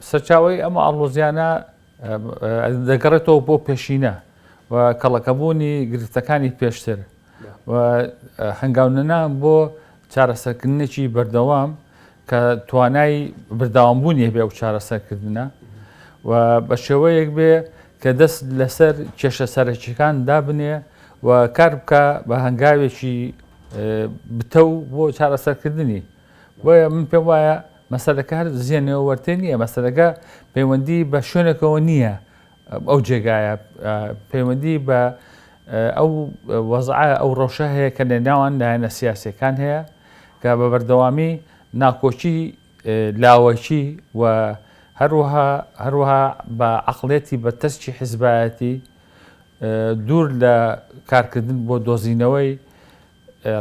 سەرچاوەی ئەم ئاڵۆزیانە دەگەڕێتەوە بۆ پێشینە و کەڵەکەبوونی گرفتەکانی پێشتر و هەنگاونەنان بۆ چارەسەرکردنێکی بەردەوام کە توانای بەردەوامبوونی هەبێ ئەو چارەسەرکردنە و بە شێوەیەک بێ کە دەست لەسەر کێشە سەرەکیەکان دابنێ و کار بکە بە هەنگاوێکی بتەو بۆ چارەسەرکردنی. بۆیە من پێم وایە مەسەلەکە هەر زیێنەوە وەرتێ نییە، مەسەلەکە پەیوەندی بە شوێنێکەوە نییە، ئەو جێگایە پەیوەندی بە ئەو وەزعە ئەو ڕەوشە هەیە کە لە ناوان لایەنە سیاسیەکان هەیە کە بە بەردەوامی ناکۆکی لاوەکی و هەروەها هەروەها بە عقلێتی بە تەسکی حزبایەتی دوور لە کارکردن بۆ دۆزینەوەی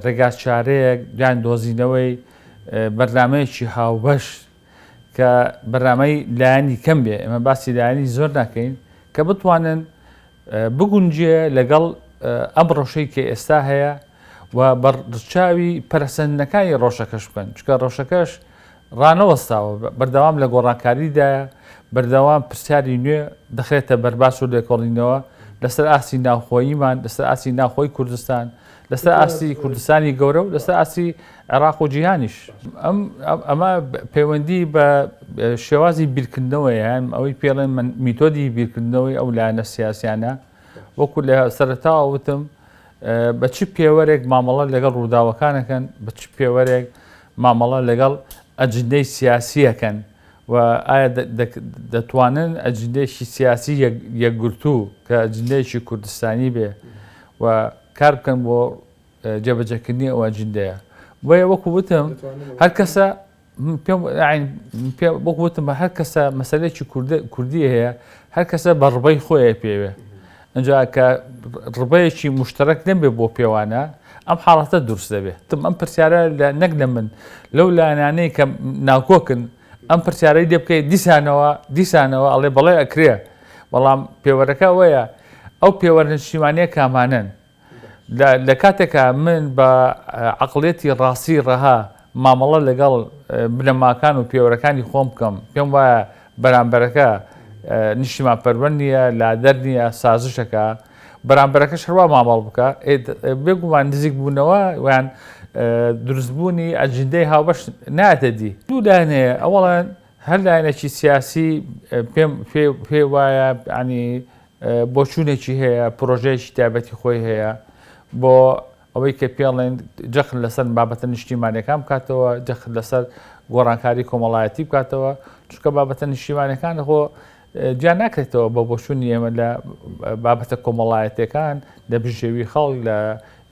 ڕێگاچارەیەک یان دۆزینەوەی بەرنامەیەکی هاوبەش کە بەرنامەی لایەنی کەم بێ، ئێمە باسی لایەنی زۆر ناکەین، کە بتوانن بگونجێ لەگەڵ ئەم ڕەوشەی کە ئێستا هەیە و بە ڕچاوی پەرەسەندنەکانی ڕەوشەکەش بکەن، چونکە ڕەوشەکەش ڕانەوەستاوە، بەردەوام لە گۆڕانکاریدایە، بەردەوام پرسیاری نوێ دەخرێتە بەرباس و لێکۆڵینەوە لەسەر ئاستی ناوخۆییمان، لەسەر ئاستی ناوخۆی کوردستان، لەسەر ئاستی کوردستانی گەورە و لەسەر ئاستی عێراق و جیهانیش. ئەم ئەمە پەیوەندی بە شێوازی بیرکردنەوەیە، یان ئەوەی پێڵێن میتۆدی بیرکردنەوەی ئەو لایەنە سیاسیانە، وەکو لە سەرەتاوە وتم بە چ پێوەرێک مامەڵە لەگەڵ ڕووداوەکانەکەن، بە چ پێوەرێک مامەڵە لەگەڵ ئەجندەی سیاسیەکەن و ئایا دەتوانن ئەجندەیەکی سیاسی یەکگرتوو کە ئەجندەیەکی کوردستانی بێ و کار بکەن بۆ جێبەجێکردنی ئەو ئەجندەیە. بۆیە وەکو وتم هەر کەسە پێم پێ وەکو وتم هەر کەسە مەسەلەیەکی کوردی هەیە هەر کەسە بە ڕبەی خۆی پێوێ ئەجا کە ڕبەیەکی مشتەرەک نەبێ بۆ پێوانە ئەم حاڵەتە دروست دەبێت. ئەم پرسیارە نەک لە من لەو لایەنانەی کە ناکۆکن ئەم پرسیارەی لێ بکەیت دیسانەوە دیسانەوە ئەڵێ بەڵێ ئەکرێ، بەڵام پێوەرەکە ئەوەیە ئەو پێوەرە نیشتیمانیە کامانەن؟ لە کاتێکا من بە عەقڵیەتی ڕاستی ڕەها مامەڵە لەگەڵ بنەماکان و پێوەرەکانی خۆم بکەم، پێم وایە بەرامبەرەکە نیشتیمانپەروەر نییە، لادەر نییە، سازشەکە، بەرامبەرەکەش هەروا مامەڵ بکە، بێگومان نزیکبوونەوە یان دروستبوونی ئەجندەی هاوبەش نایەتە دی. دوو لایەن هەیە، ئەوەڵەن هەر لایەنێکی سیاسی پێم پێ وایە ینی بۆچوونێکی هەیە، پرۆژەیەکی تایبەتی خۆی هەیە بۆ ئەوەی کە پێڵێن جەخت لەسەر بابەتە نیشتیمانەکان بکاتەوە، جەخت لەسەر گۆڕانکاری کۆمەڵایەتی بکاتەوە، چونکە بابەتە نیشتیمانەکان خۆ جیا ناکرێتەوە بە بۆچوونی ئێمە لە بابەتە کۆمەڵایەتەکان، لە بژێوی خەڵک، لە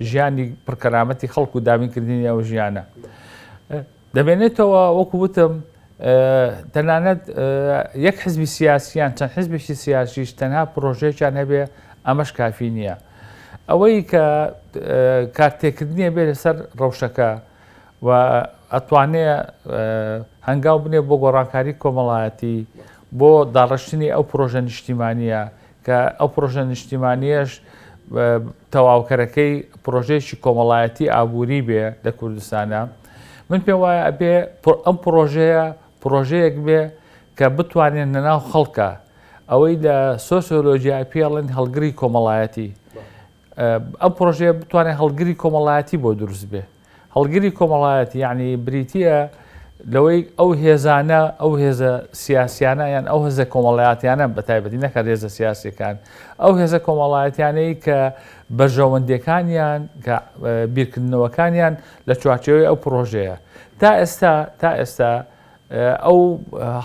ژیانی پڕکەرامەتی خەڵک و دابینکردنی ئەو ژیانە دەمێنێتەوە. وەکو وتم تەنانەت یەک حزبی سیاسیان چەند حزبێکی سیاسیش تەنها پرۆژەیەکیان هەبێ ئەمەش کافی نییە. ئەوەی کە کارتێکردنیە بێ لەسەر ڕەوشەکە و ئەتوانێ هەنگاو بنێ بۆ گۆڕانکاری کۆمەڵایەتی بۆ داڕشتنی ئەو پرۆژە نیشتیمانیە کە ئەو پرۆژە نیشتیمانیەش تەواوکەرەکەی پرۆژەیەکی کۆمەڵایەتی ئابووری بێ لە کوردستانە. من پێم وایە ئەبێ ئەم پرۆژەیە پرۆژەیەک بێ کە بتوانێت لەناو خەڵکە ئەوەی لە سۆسیۆلۆژیا پێڵێن هەڵگری کۆمەڵایەتی ئەم پرۆژەیە بتوانێت هەڵگری کۆمەڵایەتی بۆ دروست بێ. هەڵگری کۆمەڵایەتی یعنی بریتییە لەوەی ئەو هێزانە ئەو هێزە سیاسیانە یان ئەو هێزە کۆمەڵایەتیانە بە تایبەتی نەکات هێزە سیاسیەکان ئەو هێزە کۆمەڵایەتیانەی کە بەرژەوەندیەکانیان کە بیرکردنەوەکانیان لە چوارچێوەی ئەو پرۆژەیە تا ئێستا تا ئێستا ئەو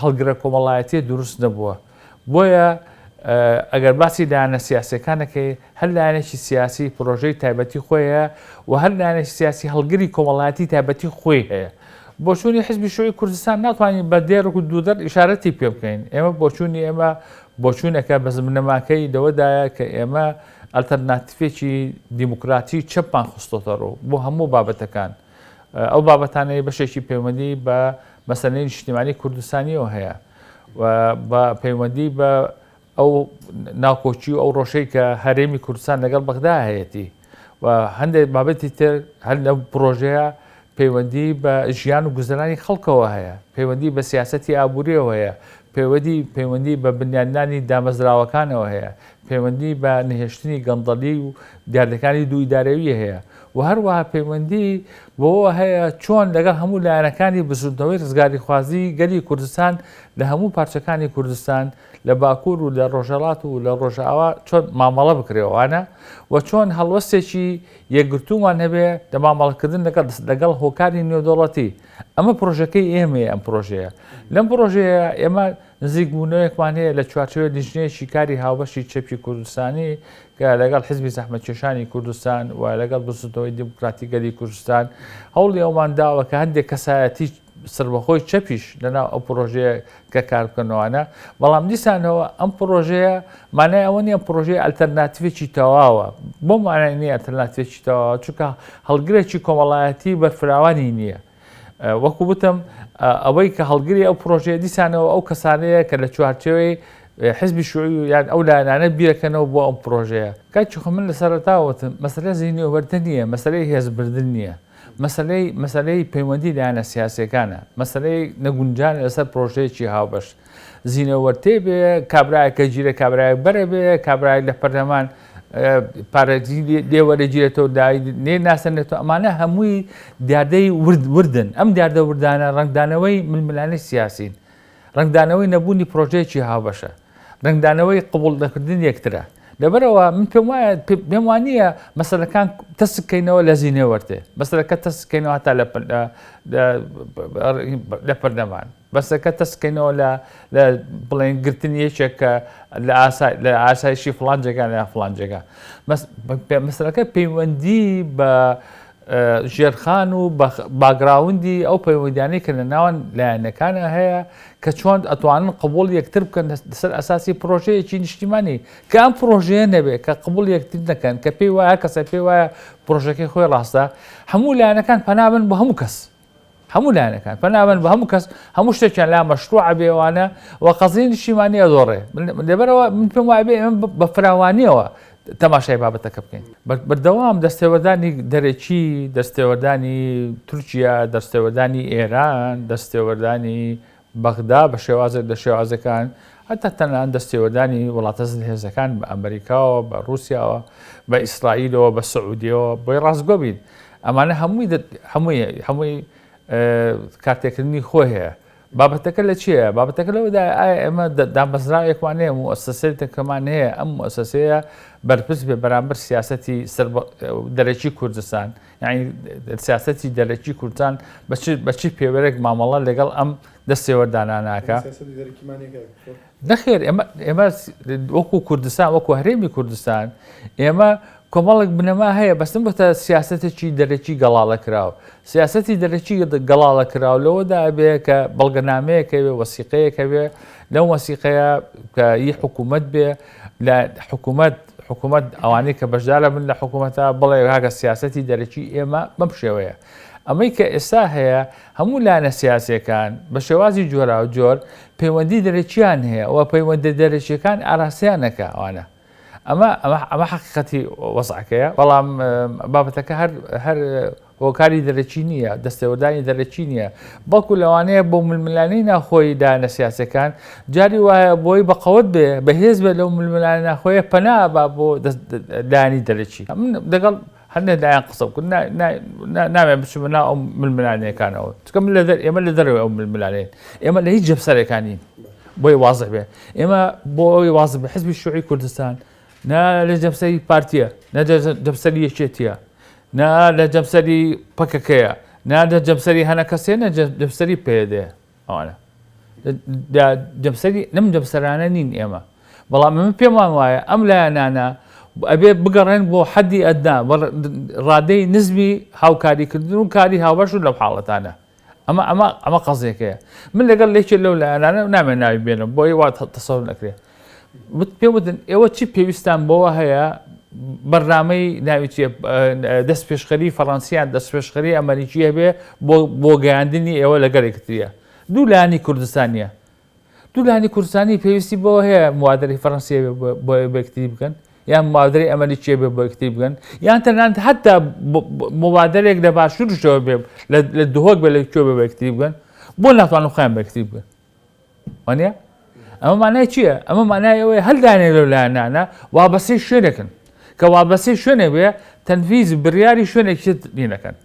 هەڵگرە کۆمەڵایەتیە دروست نەبووە. بۆیە ئەگەر باسی لایەنە سیاسیەکان نەکەی، هەر لایەنێکی سیاسی پرۆژەی تایبەتی خۆی هەیە و هەر لایەنێکی سیاسی هەڵگری کۆمەڵایەتی تایبەتی خۆی هەیە. بۆچوونی حزبی شیوعی کوردستان ناتوانین بە دێڕ و دوو دەر ئیشارەتی پێ بکەین. ئێمە بۆچوونی ئێمە بۆچوونێکە بەس بنەماکەی لەوەدایە کە ئێمە ئەلتەرناتیفێکی دیموکراتی چەپمان خستۆتە ڕوو بۆ هەموو بابەتەکان. ئەو بابەتانەی بەشێکی پەیوەندی بە مەسەلەی نیشتیمانی کوردستانیەوە هەیە و بە پەیوەندی بە ئەو ناکۆکی و ئەو ڕۆژەی کە هەرێمی کوردستان لەگەڵ بەغدا هەیەتی و هەندێک بابەتی تر هەر لەو پرۆژەیە پەیوەندی بە ژیان و گوزەرانی خەڵکەوە هەیە، پەیوەندی بە سیاسەتی ئابووریەوە هەیە، پەیوەدی پەیوەندی بە بنیادنانی دامەزراوەکانەوە هەیە، پەیوەندی بە نەهێشتنی گەندەڵی و دیاردەکانی دوو ئیدارەوی هەیە و هەروەها پەیوەندی بەوەوە هەیە چۆن لەگەڵ هەموو لایەنەکانی بزووتنەوەی ڕزگاریخوازی گەلی کوردستان لە هەموو پارچەکانی کوردستان لە باکوور و لە ڕۆژهەڵات و لە ڕۆژئاوا چۆن مامەڵە بکرێ ئەوانە و چۆن هەڵوەستێکی یەکگرتوومان هەبێ لە مامەڵەکردن لەگەڵ لەگەڵ هۆکاری نێودەوڵەتی. ئەمە پرۆژەکەی ئێمەیە ئەم پرۆژەیە. لەم پرۆژەیە ئێمە نزیکبوونەوەیەکمان هەیە لە چوارچێوەی لیژنەیەکی کاری هاوبەشی چەپی کوردستانی کە لەگەڵ حزبی زەحمەتکێشانی کوردستان و لەگەڵ بزوتنەوەی دیموکراتی گەلی کوردستان هەوڵی ئەومان داوە کە هەندێک کەسایەتی سەربەخۆی چەپیش لەناو ئەو پرۆژەیە کە کار بکەنەوانە بەڵام دیسانەوە ئەم پرۆژەیە مانای ئەوە نییە پرۆژەی ئەلتەرناتیڤێکی تەواوە بۆ مانای نییە ئەلتەرناتیڤێکی تەواوە چونکە هەڵگرێکی کۆمەڵایەتی بەرفراوانی نییە وەکو وتم ئەوەی کە هەڵگری ئەو پرۆژەیە دیسانەوە ئەو کەسانەیە کە لە چوارچێوەی حزبی شوعی یان ئەو لایەنانە بیرەکەنەوە بۆ ئەم پرۆژەیە. کاک خۆ من لە سەرەتاوە وتم مەسەلە زیهنیوەبردن نییە، مەسەلەی هێزبردن نییە، مەسەلەی مەسەلەی پەیوەندی لایەنە سیاسیەکانە، مەسەلەی نەگونجانە لەسەر پرۆژەیەکی هاوبەش. زینەوەرتێ بێ، کابرایەک کە گیرە کابرایەک بەرە بێ، کابرایەک لە پەرلەمان پارەی لێ وەرەگیرێتەوە دای لێ ناسەنێتەوە، ئەمانە هەمووی دیاردەی ورد وردن. ئەم دیاردە وردانە ڕەنگدانەوەی ململانێی سیاسین. ڕەنگدانەوەی نەبوونی پرۆژەیەکی هاوبەشە. ڕەنگدانەوەی قبوڵ نەکردنی یەکترە. لەبەرئەوە من پێم وایە پێم وا نییە مەسەلەکان تەسک کەینەوە لە زینێ وەرتێ. مەسەلەکە تەسک کەینەوە هەتا لە پەرلەمان. بەسەکە تەسکەینەوە لە لە بڵێن گرتنی یەکێک کە لە ئاسای لە ئاسایشی فڵان جێگا لە فڵان جێگا مەسەلەکە پەیوەندی بە ژێرخان و باگراوندی ئەو پەیوەندیانەی کە لە ناوان لایەنەکانە هەیە کە چۆن ئەتوانن قبول یەکتر بکەن لەسەر ئەساسی پرۆژەیەکی نیشتیمانی کە ئەم پرۆژەیە نەبێت کە قبول یەکتر نەکەن کە پێی وایە کەسە پێی وایە پرۆژەکەی خۆی ڕاستە هەموو لایەنەکان پەنابن بۆ هەموو کەس هەموو لایەنەکان پەنابەن بە هەموو کەس هەموو شتێکیان لا مەشروعە بێوانە و قەزیەی نیشتیمانی ئەدۆڕێ لەبەرەوە من پێم وایە بێ ئێمە بە فراوانیەوە تەماشای بابەتەکە بکەین بەردەوام دەستێوەردانی دەرەکی دەستێوەردانی تورکیا دەستێوەردانی ئێران دەستێوەردانی بەغدا بە شێوازێک لە شێوازەکان هەتا تەنان دەستێوەردانی وڵاتە زلهێزەکان بە ئەمریکاوە بە ڕووسیاوە بە ئیسرائیلەوە بە سعودیەوە بۆی ڕاستگۆ بین ئەمانە هەمووی هەمووی هەمووی کارتێکردنی خۆی هەیە بابەتەکە لە چییە بابەتەکە لەوەدا ئایا ئێمە دامەزراوێکمان هەیە موئەسەسەیەکمان هەیە ئەم موئەسەسەیە بەرپرس بێ بەرامبەر سیاسەتی سەر دەرەکی کوردستان یانی سیاسەتی دەرەکی کوردستان بە چ پێوەرێک مامەڵە لەگەڵ ئەم دەستێوەرداناناکە؟ نەخێر ئێمە وەکو کوردستان وەکو هەرێمی کوردستان ئێمە کۆمەڵێک بنەما هەیە بەسم بۆتە سیاستێکی دەرەکی گەڵاڵە کراوە سیاستی دەرەکی گەڵاڵە کراوە لەوەدا بێ کە بەڵگەنامەیەک هەبێ وەسیقەیەک هەبێ لەو وەسیقەیە کە ئی حکوومەت بێ لە حکوومەت حکوومەت ئەوانەی کە بەشدارە بن لە حکوومەتە بڵێ هاگە سیاستی دەرەکی ئێمە بەم شێوەیە ئەمەی کە ئێستا هەیە هەموو لایەنە سیاسیەکان بە شێوازی جۆراوجۆر پەیوەندی دەرەکیان هەیە و پەیوەندە دەرەکیەکان ئاراستەیان نەکە ئەوانە ئەمە ئەمە ئەمە حەقیقەتی وەزعەکەیە بەڵام بابەتەکە هەر هەر هۆکاری دەرەکی نییە دەستێوەردانی دەرەکی نییە بەڵکو لەوانەیە بۆ ململانێی ناخۆی لایەنە سیاسەکان جاری وایە بۆی بەقەوت بێ بەهێز بێ لەو ململانێ ناخۆیە پەنا با بۆ لایەنی دەرەکی من لەگەڵ هەندێک لایەن قسە بکەن نامێ بچمە ناو ئەو ململانێکانەوە چونکە من لە ئێمە لە دەرەوەی ئەو ململانێن ئێمە لە هیچ جەمسەرێکانین بۆی وازح بێ ئێمە بۆ ئەوەی وازح بێ حزبی شوعی کوردستان نا لە جەمسەری پارتیە نە جەمسەری یەکێتیە نا لە جەمسەری پەکەکەیە نا لە جەمسەری هەنە کەسێ نە جەمسەری پێدێ ئەوانە جەمسەری لەم جەمسەرانە نین ئێمە بەڵام من پێمان وایە ئەم لایەنانە ئەبێ بگەڕێن بۆ حەدی ئەدنا ڕادەی نزمی هاوکاریکردن و کاری هاوبەش و لەو حاڵەتانە ئەمە ئەمە ئەمە قەزیەکەیە من لەگەڵ لێکێ لەو لایەنانە نامێ ناوی بێنم بۆی وا تەسەور نەکرێ پێ وتن ئێوە چی پێویستان بۆوە هەیە بەرنامەی ناوی چیە دەست پێشخەری فەڕەنسیان دەست پێشخەری ئەمریکی هەبێ بۆ بۆ گەیاندنی ئێوە لەگەڵ یەکتریە دوو لایەنی کوردستانیە دوو لایەنی کوردستانی پێویستی بۆ هەیە موادرەی فەڕەنسی هەبێ بۆ یەکتری بکەن یان موادرەی ئەمریکی هەبێ بۆ یەکتری بکەن یان تەنانەت حتا موادرێک لە باشوورشەوە بێ لە دهۆک بێ لە کوێ بێ بە یەکتری بکەن بۆ ناتوانن خۆیان بە یەکتری بکەن وانە؟ ئەمە مانای چییە؟ ئەمە مانای ئەوەیە هەر لایەنێک لەو لایەنانە وابەستەی شوێنێکن. کە وابەستەی شوێنێک بێ تەنفیز بریاری شوێنێکی تر نەکەن.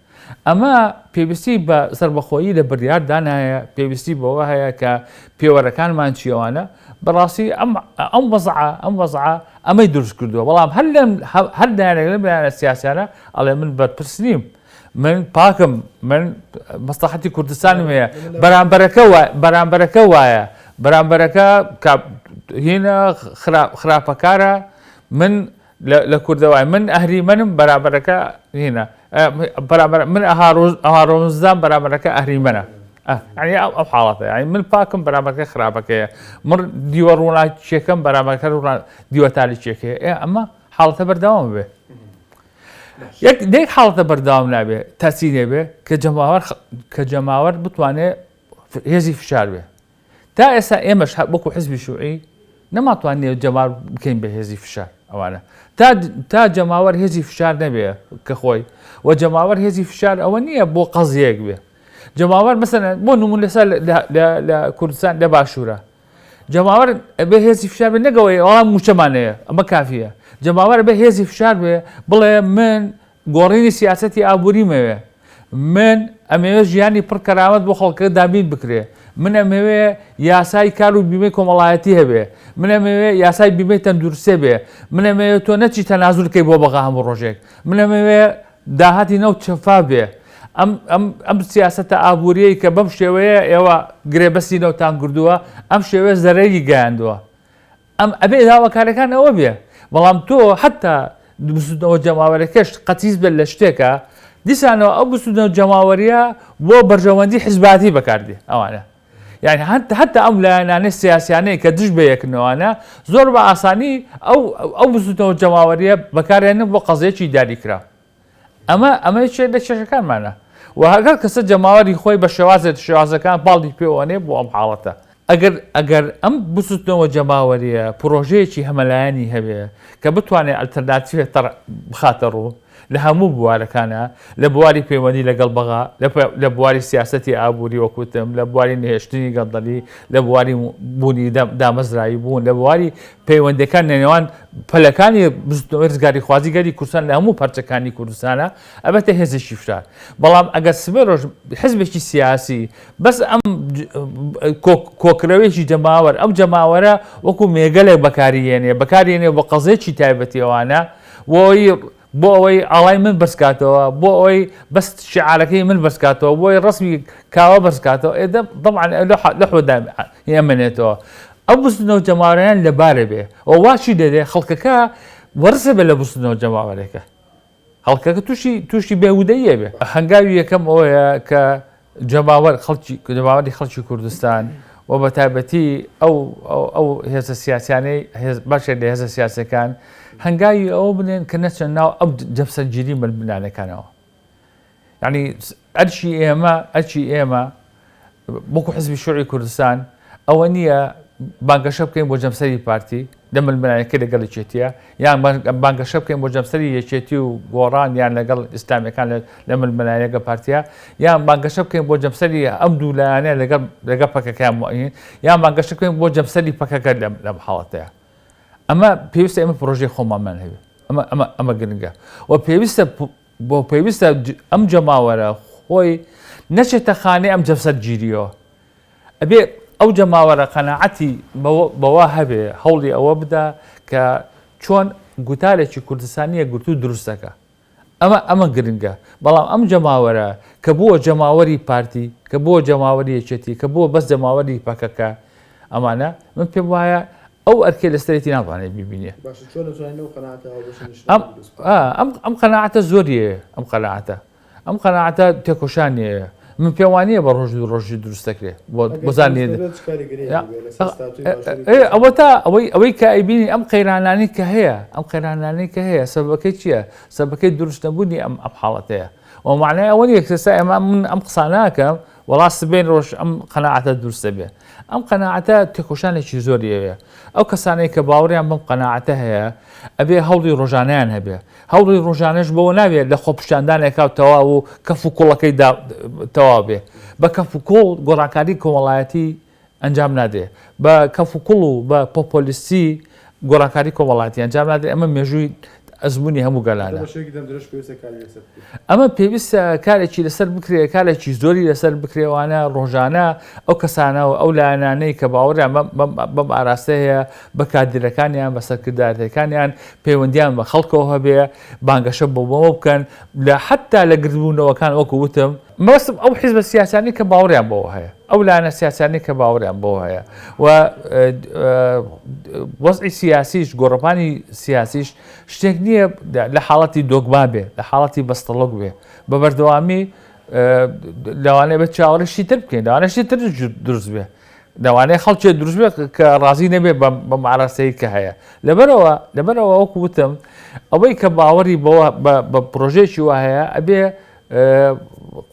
ئەمە پێویستی بە سەربەخۆیی لە بریاردان هەیە، پێویستی بەوە هەیە کە پێوەرەکانمان چیەوانە. بەڕاستی ئەم ئەم وەزعە ئەم وەزعە ئەمەی دروست کردووە. بەڵام هەر لەم هەر لایەنێک لەم لایەنە سیاسیانە ئەڵێ من بەرپرس نیم. من پاکم من مەسڵەحەتی کوردستانم هەیە بەرامبەرەکە بەرامبەرەکە وایە بەرامبەرەکە هینە خراپەکارە من لە کوردەوای من ئەهریمەنم بەرامبەرەکە هینە بەرامبەر من ئەهارۆزدان بەرامبەرەکە ئەهریمەنە یعنی ئەو حاڵەتە یعنی من پاکم بەرامبەرەکە خراپەکەیە من دیوە ڕووناکیەکەم بەرامبەرەکە دیوە تاریکیەکەیە ئەمە حاڵەتە بەردەوام بێ یەک لە یەک حاڵەتە بەردەوام نابێ تەسی نەبێ کە جەماوەر کە جەماوەر بتوانێ هێزی فشار بێ تا ئێستا ئێمەش وەکو حزبی شوعی نەماتوانێ جەماوەر بکەین بە هێزی فشار ئەوانە تا تا جەماوەر هێزی فشار نەبێ کە خۆی و جەماوەر هێزی فشار ئەوە نییە بۆ قەزیەک بێ جەماوەر مەسەلەن بۆ نمونە لەسەر لە کوردستان لە باشوورە جەماوەر ئەبێ هێزی فشار بێ نەک ئەوەی وەڵا مووچەمان هەیە ئەمە کافیە جەماوەر ئەبێ هێزی فشار بێ بڵێ من گۆڕینی سیاسەتی ئابووریمەوێ من ئەمەوێ ژیانی پڕ کەرامەت بۆ خەڵکە دابین بکرێ من ئەمەوێ یاسای کار و بیمەی کۆمەڵایەتی هەبێ من ئەمەوێ یاسای بیمەی تەندروستێ بێ من ئەمەوێ تۆ نەچی تەنازول کەی بۆ بەغا هەموو ڕۆژێک من ئەمەوێ داهاتی نەوت شەفاف بێ، ئەم ئەم ئەم سیاسەتە ئابووریەی کە بەم شێوەیە ئێوە گرێبەستی نەوتان کردووە، ئەم شێوەیە زەرەری گەیاندووە. ئەم ئەبێ داواکاریەکان ئەوە بێ. بەڵام تۆ حەتا بزوتنەوە جەماوەریەکەش قەتیس بێت لە شتێکا، دیسانەوە ئەو بزوتنەوە جەماوەریە بۆ بەرژەوەندی حزباتی بەکاردێ ئەوانە. یانی هەتا ئەم لایەنانەی سیاسیانەی کە دژ بە یەکنەوانە زۆر بە ئاسانی ئەو ئەو بزوتنەوە جەماوەریە بەکارێنن بۆ قەزیەکی دیاریکراو. ئەمە ئەمە یەکێک لە کێشەکانمانە و هەر کەسە جەماوەری خۆی بە شێوازێک شێوازەکان پاڵی پێوەنێ بۆ ئەم حاڵەتە. ئەگەر ئەگەر ئەم بزوتنەوە جەماوەریە پرۆژەیەکی هەمەلایەنی هەبێ کە بتوانێ ئەلتەرناتیڤێک تەڕ بخاتە ڕوو لە هەموو بوارەکانا، لە بواری پەیوەندی لەگەڵ بەغا، لە بواری سیاسەتی ئابووری وەک وتم، لە بواری نەهێشتنی گەندەڵی، لە بواری بوونی دامەزراوی بوون، لە بواری پەیوەندیەکان لە نێوان پەلەکانی بزوتنەوەی ڕزگاریخوازی گەلی کوردستان لە هەموو پارچەکانی کوردستانا ئەبێتە هێزێکی فشار. بەڵام ئەگەر سبەی ڕۆژ حزبێکی سیاسی بەس ئەم کۆکرەوەیەکی جەماوەر، ئەم جەماوەرە وەکو مێگەلێک بەکاری یەنێ، بەکاری یەنێ بۆ قەزیەکی تایبەتی ئەوانە، بۆ ئەوەی بۆ ئەوەی ئاڵای من بەرزکاتەوە، بۆ ئەوەی بەس شیعارەکەی من بەرزکاتەوە، بۆ ئەوەی ڕەسمی کاوە بەرزکاتەوە، ئێ تەبعەن لە حۆدا ئەمێنێتەوە. ئەو بزوتنەوە جەماوەریان لەبارە بێ و واشی لێدێ خەڵکەکە وەرزە بێ لە بزوتنەوە جەماوەرێکە. خەڵکەکە تووشی تووشی بێهودەییە بێ. هەنگاوی یەکەم ئەوەیە کە جەماوەر خەڵکی جەماوەری خەڵکی کوردستان و بە تایبەتی ئەو ئەو هێزە سیاسیانەی بەشێک لە هێزە سیاسەکان هەنگاوی ئەوە بنێن کە نەچن ناو ئەو جەمسەرگیری ململانێکانەوە. یعنی ئەرکی ئێمە ئەرکی ئێمە وەکو حزبی شوعی کوردستان ئەوە نییە بانگەشە بکەین بۆ جەمسەری پارتی لە ململانێکە لەگەڵ یەکێتیە یان بانگەشە بکەین بۆ جەمسەری یەکێتی و گۆڕان یان لەگەڵ ئیسلامیەکان لە ململانێکە پارتیا یان بانگەشە بکەین بۆ جەمسەری ئەم دوو لایەنە لەگەڵ لەگەڵ پەکەکە یان بانگەشە بکەین بۆ جەمسەری پەکەکە لەم حاڵەتەیە ئەمە پێویستە ئێمە پرۆژەی خۆمانمان هەبێ ئەمە ئەمە ئەمە گرنگە و پێویستە بۆ پێویستە ئەم جەماوەرە خۆی نەچێتە خانەی ئەم جەمسەرگیریەوە. ئەبێ ئەو جەماوەرە قەناعەتی بەوە هەبێ، هەوڵی ئەوە بدا کە چۆن گوتارێکی کوردستانی یەکگرتوو دروست دەکا. ئەمە ئەمە گرنگە. بەڵام ئەم جەماوەرە کە بووە جەماوەری پارتی، کە بووە جەماوەری یەکێتی، کە بووە بەس جەماوەری پەکەکە، ئەمانە من پێم وایە ئەو ئەرکەی لەسەرێتی ناتوانێت بیبینێ. باشە چۆن دەتوانین ئەو قەناعەتە هاوبەشی نیشتمانی دروست بکەین؟ ئەم ئەم قەناعەتە زۆریە ئەم قەناعەتە ئەم قەناعەتە تێکۆشانیە من پێم وانییە بە ڕۆژ دوو ڕۆژی دروست دەکرێت بۆ ئەگەر بۆزان دروست نییە نەبێت چ کاریگەریی هەبێت لەسەر ستاتۆی باشووری کوردستان؟ ئەوەتا ئەوەی ئەوەی کە ئەیبینی ئەم قەیرانانەی کە هەیە ئەم قەیرانانەی کە هەیە سەبەبەکەی چییە؟ سەبەبەکەی دروست نەبوونی ئەم ئەم حاڵەتەیە و مەعنای ئەوە نییە کە ئێستا ئێمە من ئەم قسانە ئەکەم وەڵا سبەین ڕۆژ ئەم قەناعەتە دروست دەبێ. ئەم قەناعەتە تێکۆشانێکی زۆری ئەوێ. ئەو کەسانەی کە باوەڕیان بەم قەناعەتە هەیە ئەبێ هەوڵی ڕۆژانەیان هەبێ. هەوڵی ڕۆژانەش بەوە نابێ لە خۆپیشاندانێکا و تەواو و کەف و کوڵەکەی دا تەواو بێ. بە کەف و کوڵ گۆڕانکاری کۆمەڵایەتی ئەنجام نادرێ. بە کەفوکوڵ و بە پۆپۆلیستی گۆڕانکاری کۆمەڵایەتی ئەنجام نادرێ، ئەمە مێژووی ئەزموونی هەموو گەلانە. ئەمە پێویستە کارێکی لەسەر بکرێ، کارێکی زۆری لەسەر بکرێ، وانە ڕۆژانە ئەو کەسانە و ئەو لایەنانەی کە باوەڕیان بەم ئاراستە هەیە، بە کادیرەکانیان، بە سەرکردایەتیەکانیان پەیوەندیان بە خەڵکەوە هەبێ، بانگەشە بۆ بەمە بکەن، لە حەتتا لە گردبوونەوەکان وەکو وتم، مەبەستم ئەو حیزبە سیاسیانەی کە باوەڕیان بەوە هەیە، ئەو لایەنە سیاسیانەی کە باوەڕیان بەوە هەیە و وەزعی سیاسیش، گۆڕەپانی سیاسیش شتێک نییە لە حاڵەتی دۆگما بێ، لە حاڵەتی بەستەڵۆک بێ. بە بەردەوامی لەوانەیە بە چاوەڕێ شتی تر بکەین، لەوانەیە شتی تر دروست بێ. لەوانەیە خەڵکێ دروست بێت کە ڕازی نەبێ بەم ئاراستەیە کە هەیە. لەبەرەوە لەبەرەوە وەکو وتم ئەوەی کە باوەڕی بەوە بە پرۆژەیەکی وا هەیە ئەبێ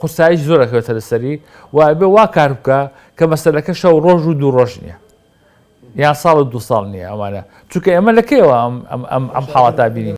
قورسایش زۆر ئەکەوێتە لەسەری و ئەبێ وا کار بکە کە مەسەلەکە شەو ڕۆژ و دوو ڕۆژ نییە یان ساڵ و دوو ساڵ نییە ئەمانە چونکە ئێمە لە کەیەوە ئەم ئەم ئەم حاڵەتە بینین.